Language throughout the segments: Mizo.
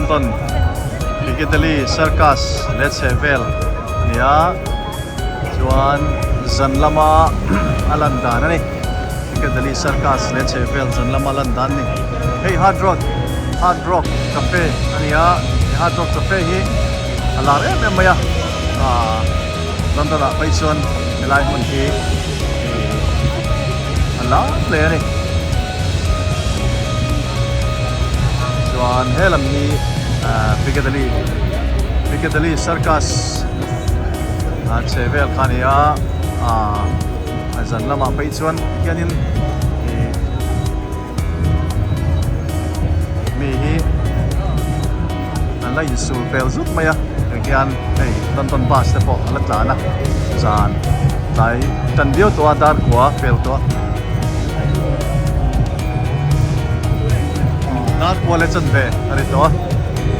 London Piccadilly Circus leh chheh vel a ni a chuan zan lama a lan dan a ni Piccadilly Circus leh chheh vel zan lama lan dan a ni hei Hard Rock Hard Rock Cafe a ni a he Hard Rock Cafe hi a lar em em mai a ah London ah phei chuan helai hmun hi a lar hle a ni chuan he lam hi ah Piccadilly Piccadilly Circus a chhe vel kha a ni a ah a zan lamah phei chuan hianin ih mi hi an la insul pel zut mai a tiang hian hei London bus te pawh a la tlan a zan tlai tan viau tawh a dar kua fel tawh a dar kua leh chanve a ri tawh a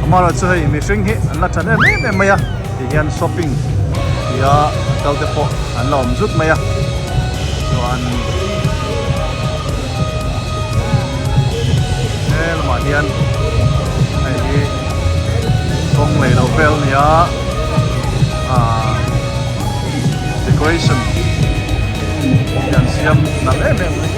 amaherawhchu hei mihring hi an la than em em mai a ti hian shopping tia kal te pawh an la awm zut mai a chuan he lamah hian hei hi kawng lei lo vel a ni a ahh decoration hi an siam nalh em em a ni.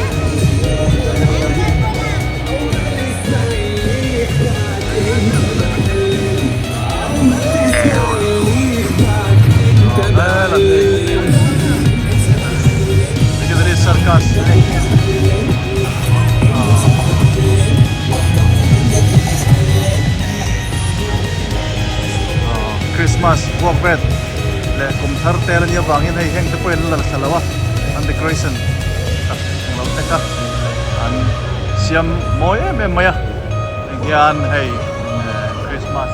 Christmas vuak vet leh kum thar tel a nih avangin hei heng te pawhin an la thla lo a an decoration tak englo tek a an siam mawi em em mai a heng hian hei Christmas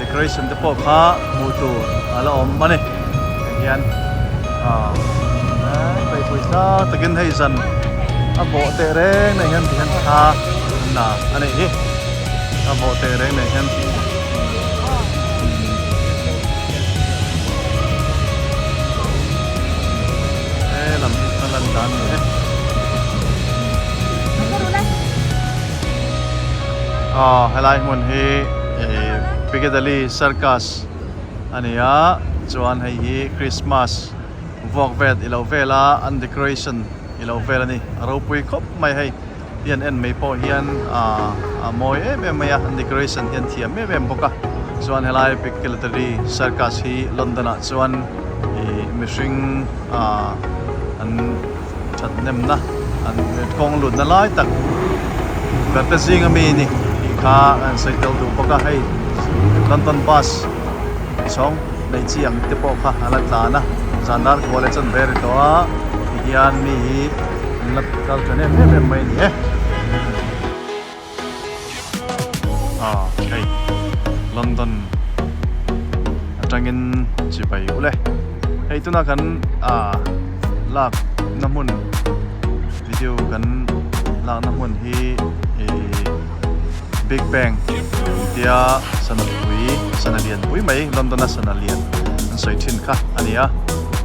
decoration te pawh kha hmuh tur a la awm a ni heng hian ah beihpui thla takin hei zan a bawh teh reng nei hian tihian thla an la a nih hi a bawh teh reng nei hian he lam hi a lan dan a ni e. Aw helai hmun hi ih Piccadilly Circus a ni a chuan hei hi Christmas vuak vel ilo vel a an decoration ilo vel a ni a ropui khawp mai hei hi an en mai pawh hian ah a mawi em em mai a an decoration hi an thiam em em bawk a chuan helai Piccadilly Circus hi London ah chuan ih mihring ah an Thathnemna an kawng lutna lai tak berte zinga mi ni tih kha an sawi tel duh bawk a, hei London bus chhawng nei chi ang te pawh kha a la tlan a, zan dar kua leh chuan ve ri tawh a tihian mi hi an la kal tha em em mai a ni e. Ah hei London atangin chibai ule hei tuna kan ah lak na hmun video kan lak na hmun hi ih Big Bang tia sana pui sana lian pui mai London a sana lian an sawi thin kha a ni a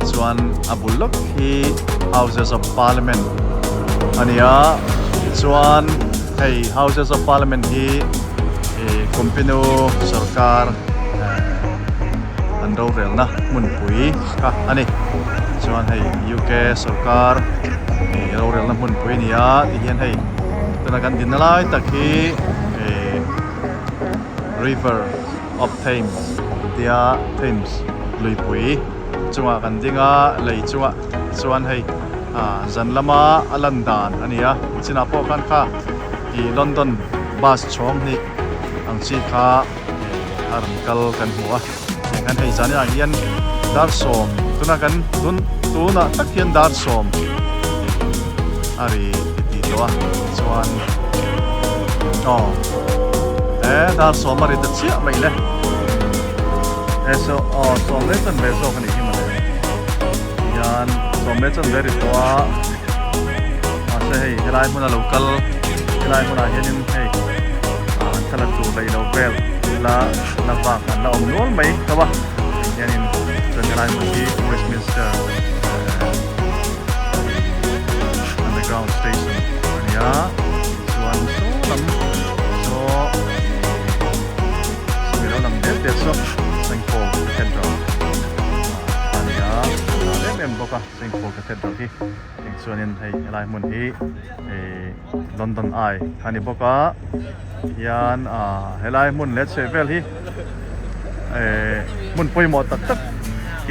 chuan a bul lawk hi Houses of Parliament a ni a tichuan hei Houses of Parliament hi ih Kumpinu sorkar eh an rorelna hmunpui kha a ni chuan hei U_K sorkar ih rorelna hmunpui a ni a tihian hei tuna kan dinna lai tak hi ih River of Thames tia Thames luipui chungah kan ding a lei chungah chuan hei ah zan lama a lan dan a ni a chinah pawh khan kha ih London bus chhawng hnih ang chi kha ih a rawn kal kan hmu a tiang khan hei zan inah hian dar sawm tuna kan tun tunah tak hian dar sawm ih a ri ti tawh a chuan aw he dar sawm a ri ta chiah mai le. He saw aw sawm leh chuan ve zawk a nih hi mawle hian sawm leh chuan ve ri tawh a mahse hei helai hmuna lo kal helai hmunah hianin hei ah thla tur leh ilo vel la la vak an la awm nual mai tho a hianin chuan helai hmun hi Westminster underground station a ni a chuan saw lam saw. Cathedral hi eng chuanin hei helai hmun hi ih London Eye a ni bawk a hian ah helai hmun leh chheh vel hi eh hmun pawimawh tak tak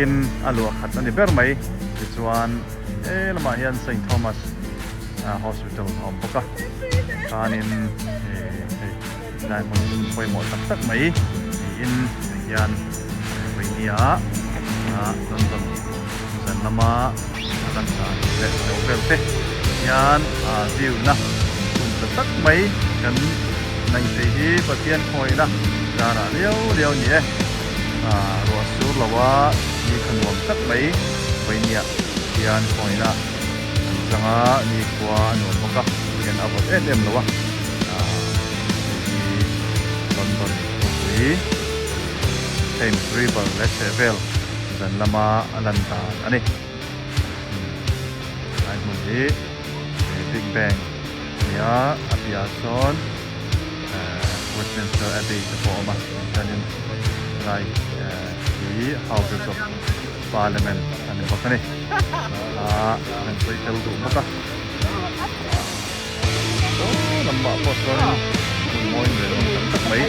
in a luah khat a ni ber mai tichuan he lamah hian Saint Thomas ah hospital a awm bawk a khanin eh hei helai hmun pawimawh tak tak mai niin hian vawinia ah London zan lama a lan dan leh lo vel te hian ah view na hun tha tak mai kan nei thei hi Pathian khawihna zarah liau liau a ni e ah ruah sur lo a ni kha nuam tak mai vawinia hian khawihna an chang a nikhua a nuam bawk a hian a vawt em em lo a ah hei hi London khawpui Thames River leh chhehvel zan lama a lan dan a ni. Helai hmun hi Big Ben a ni a, a piahah sawn Westminster Abbey te pawh a awm a, chuanin helai hi Houses of Parliament a ni bawk a ni. Ah an sawi tel duh bawk a. Saw lamah pawh sawn hmun mawi ve nuam tak tak mai.